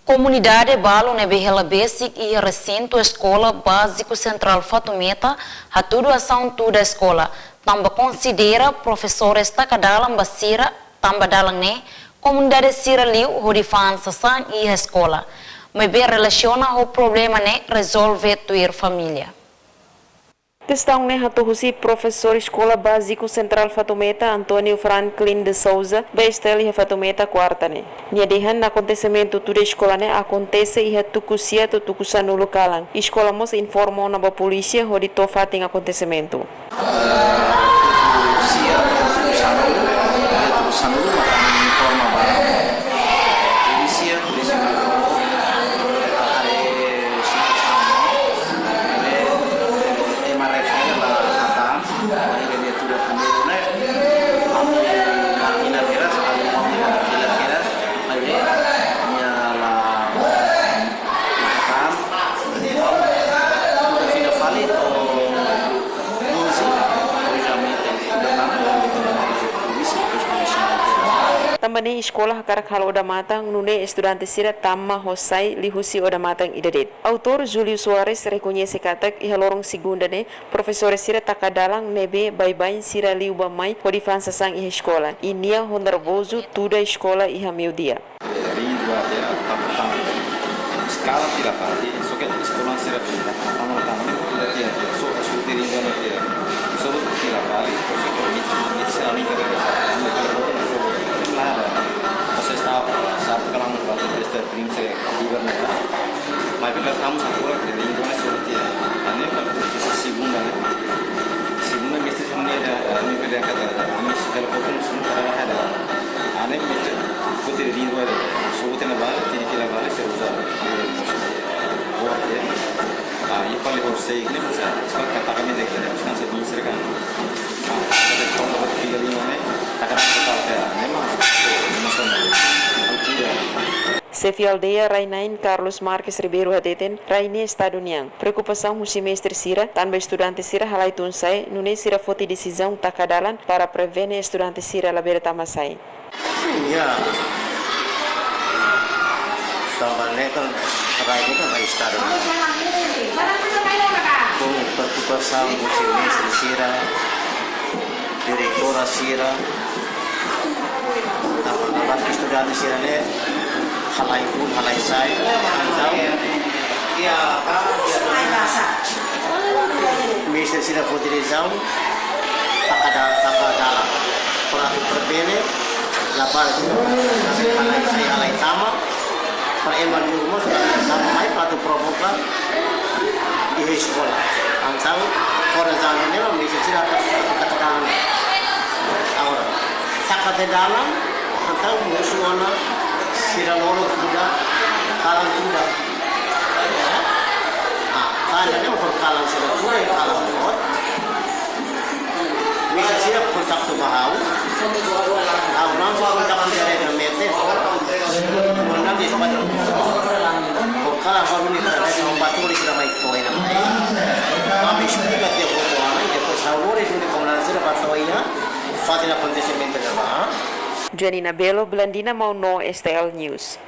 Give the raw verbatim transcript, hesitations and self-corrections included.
Komunidade balu ne'ebé hela besik iha resintu Eskola Báziku Sentrál Fatumeta hatudu asaun tuda eskola, tanba konsidera profesores taka dalan ba sira, tanba dalan ne'e komunidade sira liu hodi fa'an sasán iha eskola. Maibé relasiona ho problema ne'e rezolve tuir família. Kestaun ne'e hato'o husi profesór Eskola Báziku Sentrál Fatumeta, António Franklin de Souza, ba STL iha Fatumeta, kuarta ne'e. Nia dehan akontesimentu tuda eskola ne'e akontese iha tuku sia to'o tuku sanulu kalan. Eskola mós informa ona ba polísia hodi to'o fatin akontesimentu. Sia, tuku sanulu, tuku sanulu, maka informa ba polísia, polísia haree situasaun, ema refere la hatán, ema refere tuda primeiru ne'e, ami, ami la keras, ami, ami la keras, ami, nia la hatán, tuda fila fali, to'o polísia, polísia ami, tuda tanba, polísia, polísia. Tanba ne'e eskola hakarak halo odamatan, nune'e estudante sira tama ho sai liuhusi odamatan ida de'it. Autór Júlio Soares rekoñese katak iha loron segunda ne'e, profesór sira taka dalan ne'ebé baibain sira liu ba mai hodi fa'an sasán iha eskola. I nia ho nervozu tuda eskola iha meiudia. Rindu até tanpa tanpa. Eskala fila fali, só ke eskola sira pinta, tanpa tanpa, só, só rindu até. Só fila fali, só ke mit, mit sira rindu até. Nada. Você está, sabe, kalan, prinse, ibar nada. Mas bila kamu sakura ke rindu até só até. Ane kan segunda ne'e. Segunda mesti sama dia ada, ane beda kata, ane segala potong semua ada ada. Ane mesti kuti rindu até. Só até na bala, tini kila bala, se uza. Boa, ya. Ah, e para lhe você, né, mas, ah, só que tá caminho daqui, né, mas cansa de enxergar. Ah, tá com uma filha ali, né? Tá grande, tá, né, mas, emocional. Cultura. Xefe aldeia rai na'in Carlos Marques Ribeiro hateten, rai ne'e estadu nian. Preokupasaun husi mestre sira, tanba estudante sira halai tun sai, nune'e sira foti desizaun taka dalan para prevene estudante sira labele tama sai. Ya. Tanba ne'e kan rai ne'e kan rai estadu. Ho preokupasaun husi mestre sira, diretora sira, tanba, tanba estudante sira ne'e halai tun, halai sai. Entaun, mestre sira foti desizaun taka da-, taka dalan. Para atu prevene, la para atu halai sai, halai tama, para ema liu mós la tama mai, para atu provoka iha eskola. Entaun, kona-ba ne'e, mestre sira taka dalan. Agora, taka dalan, entaun mosu ona sira loroloron tuda, kalan tuda. Ah, kalan ne'e, kalan sira tuda, kalan boot. Mestre sira kontaktu ba ha'u. Ha'u langsung kontaktu diretamente. Manang di tempat. Ho kalan baru ni, para atu ba tulis nama itu, ya. Ami esplika tiha hotu ona, depois ha'u lori duni komandan sira ba to'o iha fatin akontesimentu ne'ebá. Janina Belo, Blandina Mauno, STL News.